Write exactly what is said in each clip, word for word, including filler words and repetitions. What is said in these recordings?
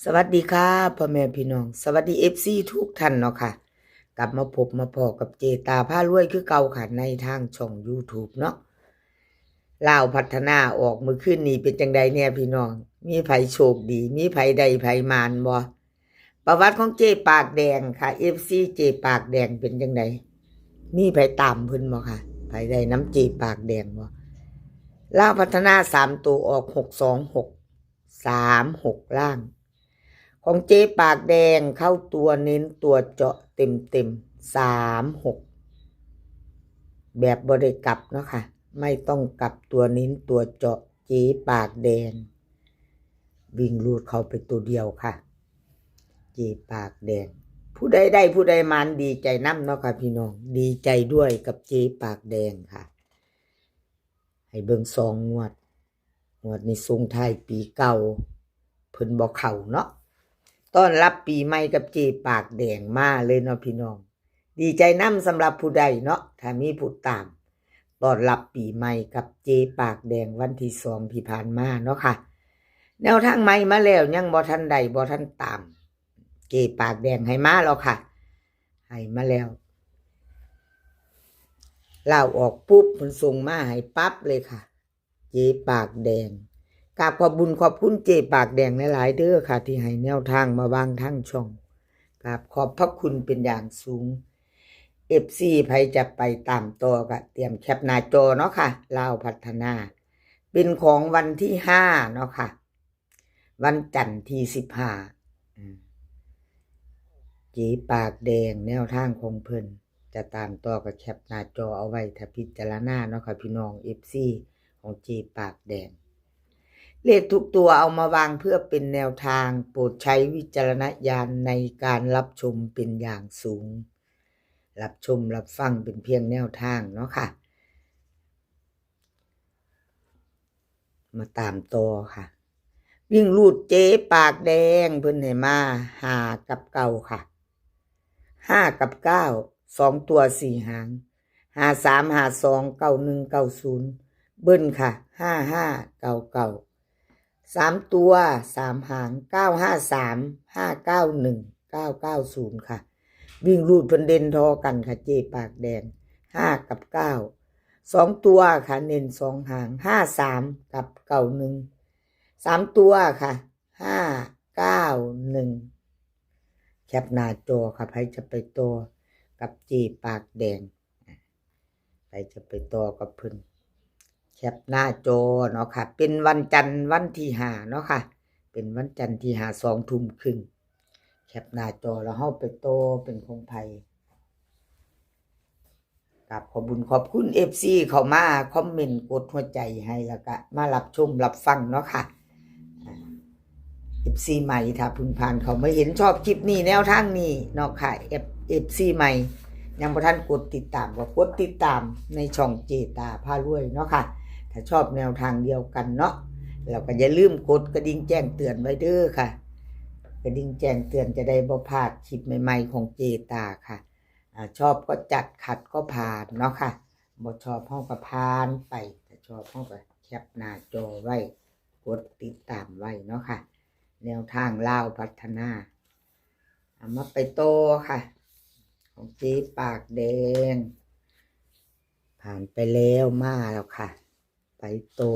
สวัสดีค่ะพ่อแม่พี่น้อง สวัสดี เอฟซี ทุกท่านเนาะค่ะ กลับมาพบมาพ้อกับเจตาพารวยคือเก่าค่ะ ในทางช่อง YouTube เนาะ ลาวพัฒนาออกมื้อคืนนี้เป็นจั่งใดแน่พี่น้อง มีไผโชคดี มีไผได้ไผหมานบ่ ประวัติของเจปากแดงค่ะ เอฟซี เจปากแดงเป็นจั่งใด มีไผตามเพิ่นบ่ค่ะ ไผได้นำเจปากแดงบ่ ลาวพัฒนาสามตัวออก หกสองหก สามหก ล่าง ของเจปากแดงเข้าตัวเน้นตัวเจาะเต็มๆ สามหก แบบบ่ได้กลับเนาะค่ะ ไม่ต้องกลับตัวเน้นตัวเจาะ เจปากแดง วิ่งรูดเข้าไปตัวเดียวค่ะ เจปากแดง ผู้ใดได้ผู้ใดหมานดีใจนำเนาะค่ะพี่น้อง ดีใจด้วยกับเจปากแดงค่ะ ให้เบิ่งสองงวด งวดนี้ส่งท้ายปีเก่า เพิ่นบ่เข้าเนาะ ต้อนรับปีใหม่กับเจปากแดงมาเลยเนาะพี่น้อง ดีใจนำสำหรับผู้ใดเนาะ ถ้ามีผู้ตาม ต้อนรับปีใหม่กับเจปากแดงวันที่สองที่ผ่านมาเนาะค่ะ แนวทางใหม่มาแล้ว ยังบ่ทันได้ บ่ทันตาม เจปากแดงให้มาแล้วค่ะ ให้มาแล้ว ลาวออกปุ๊บ เพิ่นส่งมาให้ปั๊บเลยค่ะ เจปากแดง กราบขอบบุญขอบคุณเจปากแดงหลายๆเด้อค่ะ ที่ให้แนวทางมาวางทางช่อง กราบขอบพระคุณเป็นอย่างสูง เอฟซี ไผจะไปตามต่อก็เตรียมแคปหน้าจอเนาะค่ะ ลาวพัฒนา เป็นของวันที่ห้าเนาะค่ะ วันจันทร์ที่สิบห้า อืม เจปากแดงแนวทางของเพิ่น จะตามต่อก็แคปหน้าจอเอาไว้ถ้าพิจารณาเนาะค่ะพี่น้อง เอฟซี ของเจปากแดง เลขทุกตัวเอามาวางเพื่อเป็นแนวทาง โปรดใช้วิจารณญาณในการรับชมเป็นอย่างสูง รับชมรับฟังเป็นเพียงแนวทางเนาะค่ะ มาตามต่อค่ะ วิ่งรูดเจปากแดงเพิ่นให้มา ห้ากับเก้าค่ะ ห้ากับเก้า สองตัวสี่หาง ห้าสาม ห้าสอง เก้าหนึ่ง เก้าศูนย์ เบิ้ลค่ะ ห้าห้า เก้าเก้า สามตัวสามหาง เก้าห้าสาม ห้าเก้าหนึ่ง เก้าเก้าศูนย์ ค่ะ วิ่งรูดเพิ่นเด่นทอกันค่ะ เจปากแดง ห้ากับเก้า สองตัวค่ะ เน้นสองหาง ห้าสาม กับ เก้าหนึ่ง สามตัวค่ะ ห้าเก้าหนึ่ง แคปหน้าจอค่ะ ไผจะไปต่อกับเจปากแดง ไผจะไปต่อกับเพิ่น แคปหน้าจอเนาะค่ะ เป็นวันจันทร์วันที่ห้าเนาะค่ะ เป็นวันจันทร์ที่ห้า สองทุ่มครึ่ง แคปหน้าจอแล้วเฮาไปต่อเป็นของไผ กราบขอบบุญขอบคุณ เอฟซี เข้ามาคอมเมนต์กดหัวใจให้ แล้วก็มารับชมรับฟังเนาะค่ะ อ่า เอฟซี ใหม่ถ้าเพิ่งผ่านเข้ามาเห็นชอบคลิปนี้แนวทางนี้เนาะค่ะ เอฟ เอฟซี ใหม่ ยังบ่ทันกดติดตามก็กดติดตามในช่องเจตาพารวยเนาะค่ะ ถ้าชอบแนวทางเดียวกันเนาะ แล้วก็อย่าลืมกดกระดิ่งแจ้งเตือนไว้เด้อค่ะ กระดิ่งแจ้งเตือนจะได้บ่พลาดคลิปใหม่ๆของเจตาค่ะ อ่า ชอบก็จัด ขัดก็ผ่านเนาะค่ะ บ่ชอบเฮาก็ผ่านไป ถ้าชอบเฮาก็แคปหน้าจอไว้ กดติดตามไว้เนาะค่ะ แนวทางลาวพัฒนา เอามาไปต่อค่ะ ของเจปากแดง ผ่านไปแล้วมาแล้วค่ะ ไปต่อ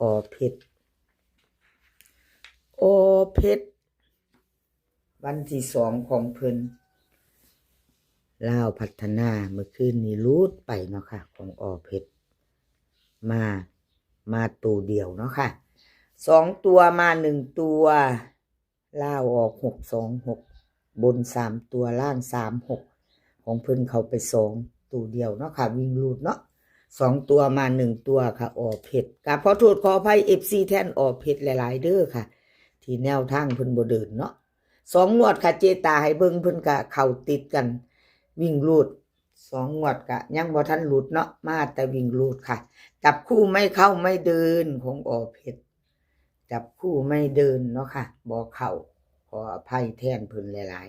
อ.เพชร อ.เพชร วันที่สองของเพิ่น ลาวพัฒนา เมื่อคืนนี้หลุดไปเนาะค่ะ ของ อ.เพชร มา มาตัวเดียวเนาะค่ะ สองตัวมาหนึ่งตัว ลาวออก หกสองหก บนสามตัว ล่าง สามหก ของเพิ่นเข้าไปสองตัวเดียวเนาะค่ะ วิ่งรูดเนาะ สองตัวมาหนึ่งตัวค่ะ อ.เพชร กราบขอโทษขออภัย เอฟซี แทน อ.เพชร หลายๆเด้อค่ะ ที่แนวทางเพิ่นบ่เดินเนาะ สองงวดค่ะ เจตาให้เบิ่งเพิ่นก็เข้าติดกัน วิ่งรูด สองงวดก็ยังบ่ทันหลุดเนาะ มาแต่วิ่งรูดค่ะ จับคู่ไม่เข้าไม่เดินของ อ.เพชร จับคู่ไม่เดินเนาะค่ะ บ่เข้า ขออภัยแทนเพิ่นหลาย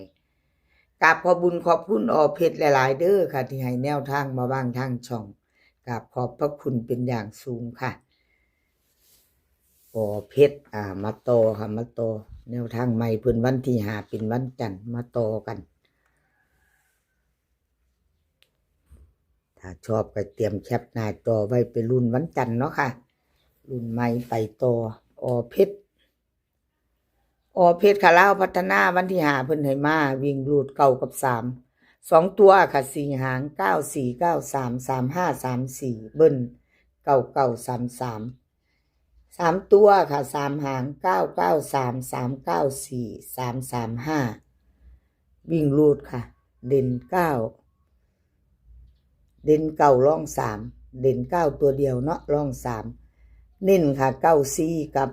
ๆ กราบขอบบุญขอบคุณ อ.เพชร หลายๆเด้อค่ะ ที่ให้แนวทางมาวางทางช่อง กราบขอบพระคุณเป็นอย่างสูงค่ะ อ ปอเพชร อ่า มาต่อค่ะ มาต่อ แนวทางใหม่เพิ่นวันที่ห้าเป็นวันจันทร์ มาต่อกัน ถ้าชอบก็เตรียมแคปหน้าจอไว้ไปลุ้นวันจันทร์เนาะค่ะ ลุ้นใหม่ไปต่อ อ.เพชร อ.เพชรค่ะ ลาวพัฒนาวันที่ห้าเพิ่นให้มา วิ่งรูดเก้ากับสาม สองตัวค่ะ สี่หาง เก้าสี่เก้าสาม สามห้าสามสี่ เบิ้ล เก้าเก้าสามสาม สามตัวค่ะ สามหาง เก้าเก้าสาม สามเก้าสี่ สามสามห้า วิ่งรูดค่ะ เด่นเก้า เด่นเก้า รองสาม เด่นเก้าตัวเดียวเนาะ รองสาม เน้นค่ะ เก้าสี่ กับ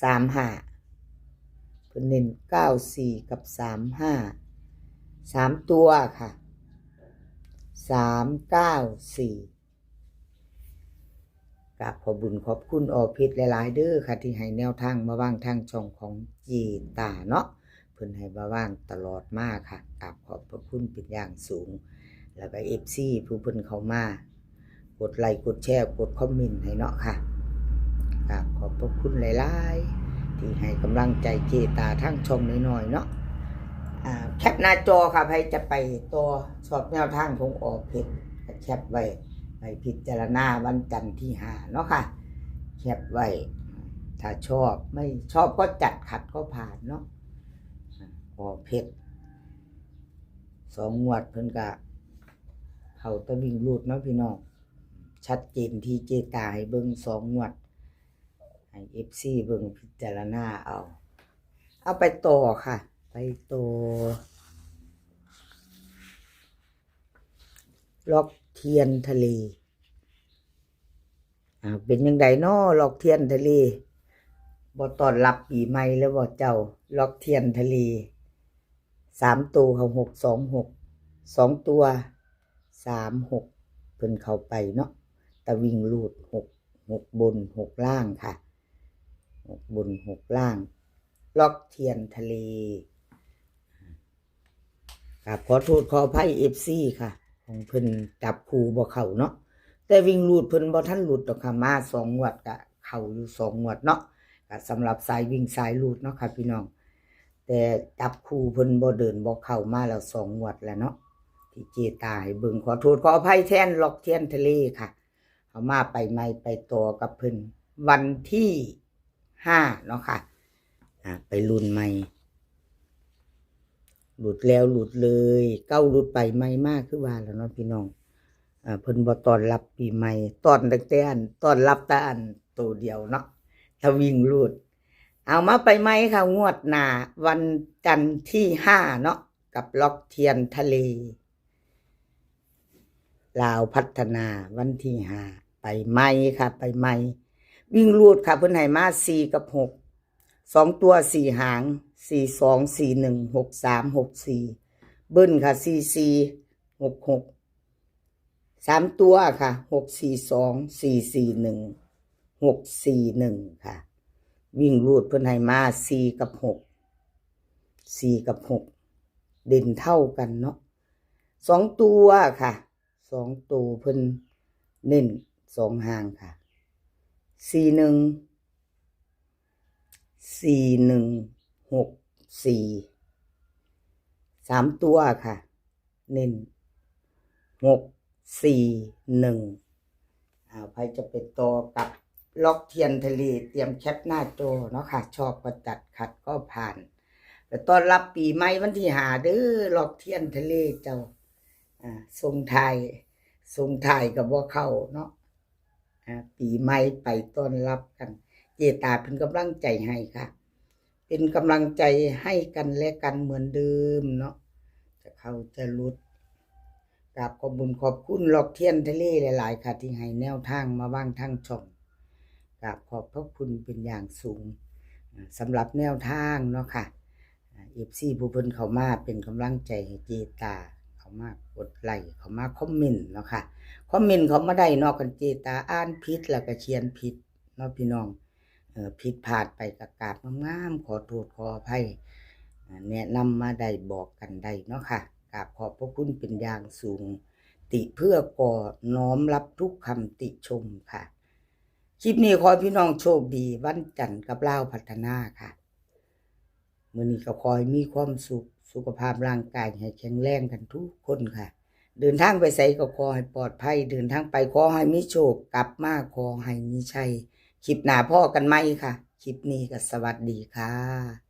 สามห้า เพิ่นเน้น เก้าสี่ กับ สามห้า สามตัวค่ะ สามเก้าสี่ กราบขอบบุญขอบคุณ อ.เพชร หลายๆ เด้อค่ะ ที่ให้แนวทางมาวางทางช่องของเจตาเนาะ เพิ่นให้มาวางตลอดมาค่ะ กราบขอบพระคุณเป็นอย่างสูง แล้วก็ เอฟซี ผู้เพิ่นเข้ามา กดไลค์ กดแชร์ กดคอมเมนต์ให้เนาะค่ะ กราบขอบพระคุณหลายๆ ที่ให้กำลังใจเจตาทางช่องน้อยๆ เนาะ อ่า แคปหน้าจอค่ะ ใครจะไปต่อ ชอบแนวทางของ อ.เพชร ก็แคปไว้ ไปพิจารณาวันจันทร์ที่ห้าเนาะค่ะ แคปไว้ ถ้าชอบ ไม่ชอบก็จัด ขัดก็ผ่านเนาะ อ.เพชร สองงวดเพิ่นก็เข้าแต่วิ่งรูดเนาะพี่น้อง ชัดเจนที่เจตาให้เบิ่งสองงวด ให้ เอฟซี เบิ่งพิจารณาเอา เอาไปต่อค่ะ ไปต่อ ล็อกเทียนทะเล อ่า เป็นจั่งใดน้อ ล็อกเทียนทะเล บ่ต้อนรับปีใหม่เลยบ่เจ้า ล็อกเทียนทะเล สามตัวเขา หกสองหก สองตัว สามหก เพิ่นเข้าไปเนาะ แต่วิ่งรูด หก หกบน หกล่างค่ะ หกบน หกล่าง ล็อกเทียนทะเล ครับ ขอโทษขออภัย เอฟซี ค่ะ ของเพิ่นจับคู่บ่เข้าเนาะ แต่วิ่งรูดเพิ่นบ่ทันหลุดดอกค่ะ มาสองงวดก็เข้าอยู่สองงวดเนาะ ก็สำหรับสายวิ่งสายรูดเนาะค่ะพี่น้อง แต่จับคู่เพิ่นบ่เดินบ่เข้ามาแล้วสองงวดแล้วเนาะ ที่เจตาให้เบิ่ง ขอโทษขออภัยแทน ล็อกเทียนทะเลค่ะ เอามาไปใหม่ไปต่อกับเพิ่น วันที่ห้าเนาะค่ะ อ่า ไปลุ้นใหม่ หลุดแล้วหลุดเลย เก้าหลุดไปใหม่มากคือว่าแล้วเนาะพี่น้อง อ่า เพิ่นบ่ต้อนรับปีใหม่ ต้อนตั้งแต่อัน ต้อนรับแต่อันตัวเดียวเนาะ ถ้าวิ่งรูด เอามาไปใหม่ค่ะ งวดหน้า วันจันทร์ที่ห้าเนาะ กับล็อกเทียนทะเล ลาวพัฒนาวันที่ห้า ไปใหม่ค่ะ ไปใหม่ วิ่งรูดค่ะ เพิ่นให้มาสี่กับหก สองตัวสี่หาง สี่สอง สี่หนึ่ง หกสาม หกสี่ เบิ้ลค่ะ สี่สี่ หกหก สามตัวค่ะ หกสี่สอง สี่สี่หนึ่ง หกสี่หนึ่ง ค่ะ วิ่งรูดเพิ่นให้มาสี่กับหก สี่กับหก เด่นเท่ากันเนาะ สองตัวค่ะ สองตัวเพิ่นเน้นสองหางค่ะ สี่หนึ่ง สี่หนึ่ง หกสี่ สามตัวค่ะ เน้น หกสี่หนึ่ง อ่า ใครจะไปต่อกับล็อกเทียนทะเล เตรียมแคปหน้าจอเนาะค่ะ ชอบก็จัด ขัดก็ผ่าน ไปต้อนรับปีใหม่วันที่ห้าเด้อ ล็อกเทียนทะเลเจ้า อ่า ส่งท้าย ส่งท้ายก็บ่เข้าเนาะ อ่า ปีใหม่ไปต้อนรับกัน เจตาเป็นกำลังใจให้ค่ะ เป็นกำลังใจให้กันและกันเหมือนเดิมเนาะ จะเข้าจะหลุด กราบขอบบุญขอบคุณล็อกเทียนทะเลหลายๆ ค่ะ ที่ให้แนวทางมาวางทางช่อง กราบขอบพระคุณเป็นอย่างสูง อ่า สำหรับแนวทางเนาะค่ะ อ่า เอฟซี ผู้เพิ่นเข้ามาเป็นกำลังใจให้เจตา เข้ามากดไลค์ เข้ามาคอมเมนต์เนาะค่ะ คอมเมนต์เข้ามาได้เนาะ คันเจตาอ่านผิดแล้วก็เขียนผิดเนาะพี่น้อง เอ่อ ผิดพลาดไปก็กราบงามๆ ขอโทษขออภัย อ่า แนะนำมาได้ บอกกันได้เนาะค่ะ กราบขอบพระคุณเป็นอย่างสูง ติเพื่อก่อ น้อมรับทุกคำติชมค่ะ คลิปนี้ขอให้พี่น้องโชคดีวันจันทร์กับลาวพัฒนาค่ะ มื้อนี้ก็ขอให้มีความสุข สุขภาพร่างกายให้แข็งแรงกันทุกคนค่ะ เดินทางไปไสก็ขอให้ปลอดภัย เดินทางไปขอให้มีโชค กลับมาขอให้มีชัย คลิปหน้าพ้อกันใหม่ค่ะ คลิปนี้ก็สวัสดีค่ะ